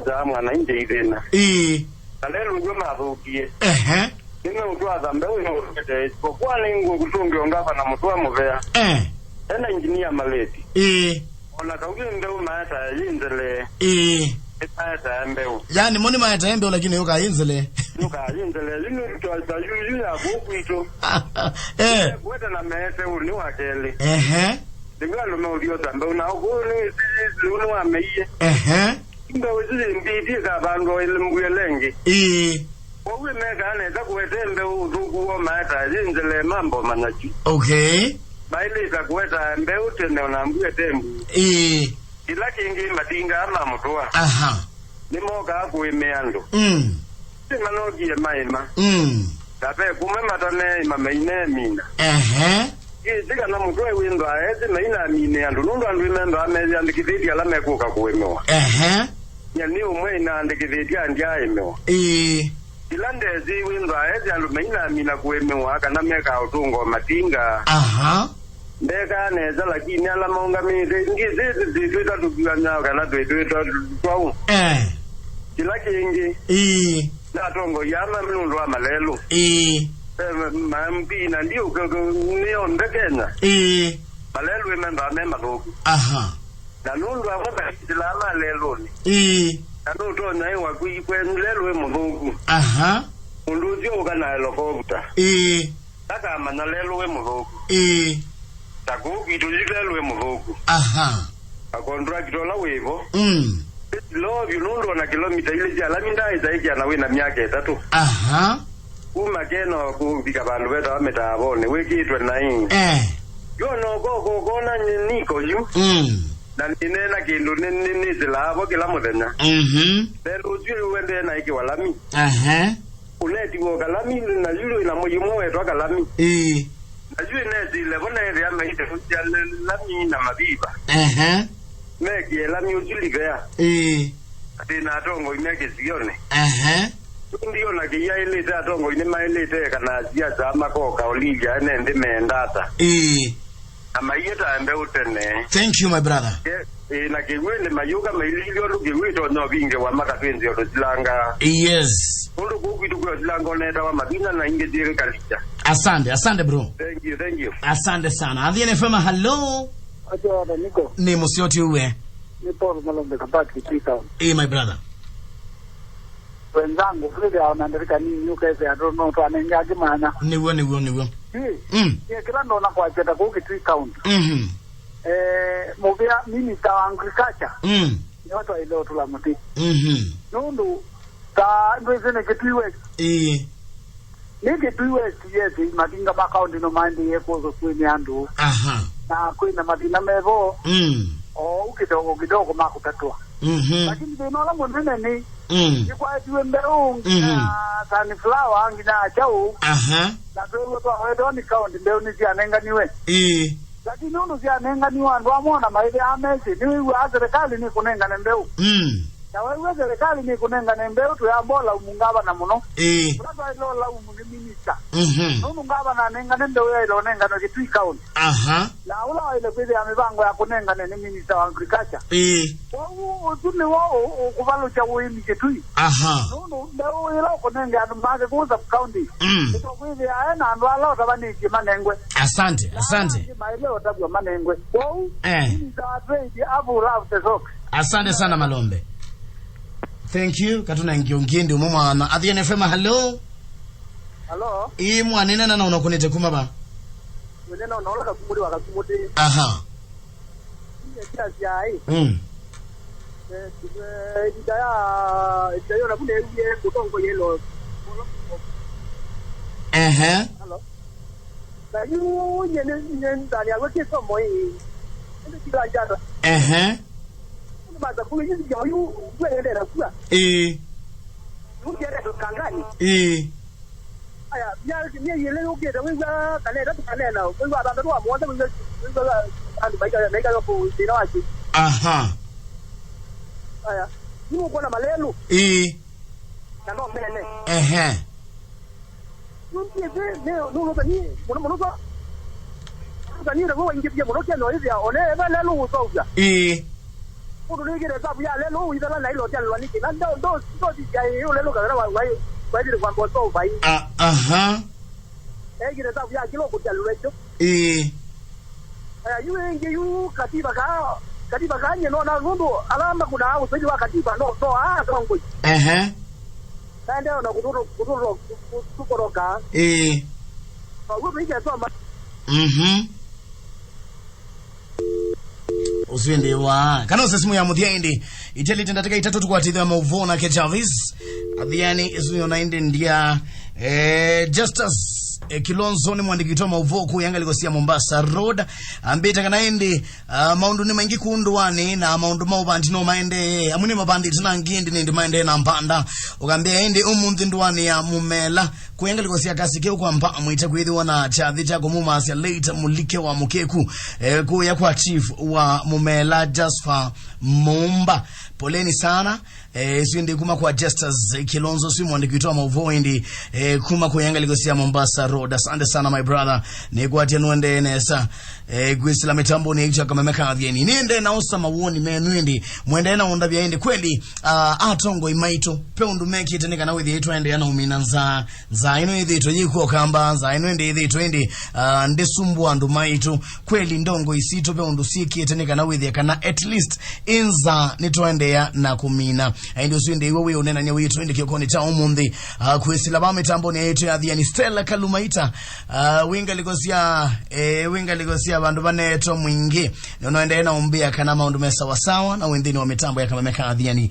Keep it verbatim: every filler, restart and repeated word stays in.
Za mwana inje ithĩna. Ĩĩ. Na lelũ ndio mathũkie. Ehe. Nĩmeũtwatha mbeũ ya ũtete. Kwa nĩ ngũkũtũngĩa ngavana Mũtũa Mũvea. Eh. Ena engineer maleti. Ĩĩ. Ona kau nĩ mbeũ maeta yĩ nzele. Ĩĩ. Nĩ maeta mbeũ. Yaani, mo nĩ maeta mbeũ, lakini yũka yĩ nzele. Yũka yĩ nzele. Yu nĩ ta yuyu ya kũu kwitũ. Eh. Kuete na mete ũnĩ wa kelĩ. Ehe. Nĩw'o andũ meũthiosa mbeũ na ũkũũ nĩ, nĩ, nĩ, nĩ wameie. Ehe. Mbeũ isu imbĩtie kavandwa ĩlĩ mbuĩ lengĩ. Ĩĩ. Kwoou mekaa nesa kũete mbeũ ũthũku woo maeta yĩ nzele mambo manyachu. Okay. Maĩlĩte kũeta mbeũ tene ona mbuĩ tembu. Ĩĩ. Kĩla kĩngĩ matingaa ma Mũtũa. Aha. Nĩmokaa kũĩmĩa andũ. Mm. Nĩmanokie maĩma. Mm. Na ve kũmwe mataneĩma maineemina. Ehe. Ĩtĩ kana Mũtũa wĩndwaa eti mainaminĩa andũ, nũndũ andũ nĩmendwaa meyĩandĩkĩthĩtye ala mekũka kũĩmĩwa. Ehe. Nyie nĩ ũmwe inaandĩkĩthĩtye andyaĩmĩwa. Ĩĩ. Ĩla ndesĩ wĩndwaa eti andũ mainamina kũĩmĩwa kana mekaa ũtũnga o matinga. Aha. Ndekaa nesa, lakini ala maũngamĩte, ngĩsĩ twĩtwa tũkuanyao kana twĩtwĩtwa twaũ. Eh. Kĩla kĩngĩ. Ĩĩ. Na atongoi aa ma nũndũ wa malelũ. Ĩĩ. Eh, ma M P na ndiũ ke-, ke-, nĩ onthe Kenya. Ĩĩ. Malelũ ĩmendaa me mathũku. Aha. Na nũndũ amwe maisĩlaa malelũnĩ. Ĩĩ. Na nũtonya ĩwa kwi kwenyu lelũ ĩ mũthũku. Aha. Mũndũ ũsu ũka na helikopta. Ĩĩ. Ndakamanya lelũ wĩ mũthũku. Ĩĩ. Ta kũu kwitũ yu lelũ wĩ mũthũku. Aha. A contractor ũla wĩ vo. Mm. Lovyũ nũndũ ona kĩlomita ilĩ sya lami ndaaĩsa ĩkĩa na wĩ na myaka ĩtatũ. Aha. Kuma Keno kũvika vandũ vetawa Mĩtaavonĩ wĩkĩtwe naĩ. Eh. Yu ona ũkoko ũkona nĩ niko yu. Mm. Na nĩneena kĩndũ nĩ, nĩ, nĩsĩlaa vo kĩla mũthenya. Mhm. Lelũ ũsu ũendee na ĩkĩwa lami. Aha. Ũnetiwa Kalami, na yu wĩ na mũyi ũmwe wetwa Kalami. Ĩĩ. Na yu ĩnesĩle vo neethĩa maitĩkũsya lami na maviva. Ehe. Mekie lami ũsu livea. Ĩĩ. Atĩ na atongoi me kĩsionĩ. Ehe. Ndiona kĩyaĩlĩte, atongoi nĩmaĩlĩte kana siasa makoka olilya ene nthĩ meenda ata. Ĩĩ. Na maiĩtaa mbeũ tene. Thank you, my brother. Ke-, ĩ, na kĩw'ĩnĩ mayũka maililye ũndũ kĩw'ũ ĩtonya ũvingĩwa makatwĩnzĩa ũtũsilanga. Yes. Ũndũ kũu kwitũ kwĩ ũsilanga ũnetawa mathina na ingĩ syĩkalĩkya. Asante, asante, bro. Thank you, thank you. Asante sana. Athiani F M, hello. Acha wata niko. Nĩ mũseo ti uwe. Nĩ Paul Malombe Kabati, Twitter. Eh, my brother. Wenzangu, kwĩthĩa ona ndarĩka nini ũkethĩa tũ no twanenge angĩ maana. Nĩw'o, nĩw'o, nĩw'o. Ĩ, Mm. ĩ, kĩla ndona kwasya ta kũu Kitui County. Mhm. Eh, mũvĩa minister wa agriculture. Mm. Nĩwe twaĩle ũtũla mũtĩ. Mhm. Nũndũ ta ndwĩsĩ nĩ Kitui West. Ĩĩ. Nĩ Kitui West, yes, matinga ma county no maendie kũsũkwĩnĩ andũ. Aha. Na kwĩna mathĩna mevo. Mm. O kidogo kidogo makũtatwa. Mhm. Lakini thĩna ũla mũnene nĩ Mm. nĩkwaetiwe mbeũ Mhm. nginya sunflower, nginya kyaũ. Aha. Na twĩw'e twawetewa nĩ county mbeũ nĩsyanenganiwe. Ĩĩ. Lakini ũndũ syanenganiwe andũ amwe ona maĩthĩaa mesĩ, nĩwĩw'aa serikali nĩkũnengane mbeũ. Mm. Na wew'a serikali nĩkũnengane mbeũ, twĩamba ũlaumu ngavana mũno. Ĩĩ. Ũla twaĩle ũlaumu nĩ minista. Mhm. Nũndũ ngavana anengane mbeũ yaĩle ũnenganwe Kitui County. Aha. Na ũla waĩle kwĩthĩa mĩvango ya kũnengane nĩ minista wa agriculture. Ĩĩ. Kwoou ũsu nĩw'o ũ-, ũkũvalũkya ũĩmi Kitui. Aha. Nũndũ mbeũ ĩla ũkũnenge andũ make kũu sub county, Mm. ũtokwĩthĩa e na andũ ala ũtavanĩtye manengwe. Asante, asante. Angĩ maĩle ũtavw'a manengwe. Kwoou, Eh. Minister wa Trade, Abu Love the Socks. Asante sana, Malombe. Thank you. Katuna ngio ngindi umwe mwana. Athiani F M, hello. Hello. Ii mwana, nena na ũnakũnĩte kuma va? Nena na ũla Kakumũti wa Kakumũti. Aha. Nĩ siasa ai. Mm. Eh, eh, ĩvinda ya, ĩvinda yona kuna ewie mũtongoria ĩlo. Ehe. Hello. Na yu nye nĩ, nye ndani ya weke somo hii. Ndio kila jana. Ehe. Kuna bata kule hizi ya yu, kwa yende na kwa. Eh. Yu yende kangani. Eh. Aya, mya-, myei ĩlĩ yũkĩte, wĩw'a kana ĩtatũ kana ĩna, wĩw'a thanthatũ wa mũonza, wĩw'a, wĩw'a andũ maika, maika yo kũ thĩna wa kĩ. Aha. Aya, nĩũkwona malelũ. Ĩĩ. Na no mene. Ehe. Nũthiĩte, nĩ, nũlũka ni, mũno mũno kwa. Nũlũka ni, na wĩwa ingĩ pia mũno kia no ĩthĩa, one ĩva lelũ ũtwaũvya. Ĩĩ. Mũndũ nĩkĩte sabu ya lelo, ũithela na ilo kyalwa nĩkĩ? Na ndo, ndo, ndo ti ya ĩ, ũlelo kana wa, wa, wa, wa, wa, wa, wa, wa, wa. Ah, aha. Ekĩte sabu ya kilo kũtia lwecho. Ĩĩ. Eh, yu ĩngĩ yu katiba ka, katiba ka nye no na nũndũ ala makũnaa ũsaithi wa katiba no, no, ah, atongoi. Ehe. Naendeea na kũtũtũ-, kũtũtũ-, kũtũkoroka. Ĩĩ. Na ũguo tũikesoma. Mhm. Ũsu ĩndĩ wa. Kana ũse simu ya mũthya ĩndĩ. Itialĩte ndatĩka itatũ tũkwatĩthwa maũvoo nake Jarvis. Athiani, ĩsu yona ĩndĩ ndia, eh, Justus, eh, Kilonzo nĩ mwandĩki witũ wa maũvoo kũya ngalĩko sya Mombasa Road. Ambĩte kana ĩndĩ, ah, maũndũ nĩ maingĩ kũũ ndũanĩ na maũndũ ma ũvandi no maendee. Amwe nĩ mavandĩte na angĩ ĩndĩ nĩ ĩndĩ maendee na mbanda. Ũkambĩa ĩndĩ ũmũnthĩ ndũanĩ ya Mũmela. Kũya ngalĩko sya Kasi Keũ kwa Mbaa mwĩte kwĩthĩwa na kyathĩ kya kũmũmaasya late Mũlike wa Mũkĩku, eh, kũya kwa chief wa Mũmela Jasper Mumba. Poleni sana. Eh, ĩsu ĩndĩ kuma kwa Justus Kilonzo, si mwandĩki witũ wa maũvoo ĩndĩ, eh, kuma kũya ngalĩko sya Mombasa Road. Asante sana my brother. Nĩkwatya nũendee nesa. Eh, kwĩsĩla mĩtambonĩ yaitũ ya Kameme ka Athiani. Nĩendee na osa mawoni menyu ĩndĩ. Mwendee na ũndavya ĩndĩ. Kweli, ah, atongoi maitũ. Pe ũndũ mekĩte nĩ kana wĩthĩe twaendeea na ũmina nzaa. Nzaa ĩno ĩthĩĩtwe yĩkw'o kamba, nzaa ĩno ĩndĩ ĩthĩĩtwe ĩndĩ, ah, ndĩsumbũa andũ maitũ. Kweli ndongoi sitũ ve ũndũ syĩkĩte nĩ kana wĩthĩe kana at least ĩ nzaa nĩtwaendeea na kũmina. Ĩndĩ ũsu ĩndĩ iwe wĩ ũnenany'a witũ ĩndĩ kĩokonĩ kya ũmũnthĩ, ah, kwĩsĩla va mĩtambonĩ yaitũ ya Athiani Stella Kalumaita, ah, wĩ ngalĩko sya, eh, wĩ ngalĩko sya vandũ vaneetwa Mwingĩ. Nĩũnoendee na ũmbĩa kana maũndũ me sawasawa na wĩ nthĩnĩ wa mĩtambo ya Kameme ka Athiani.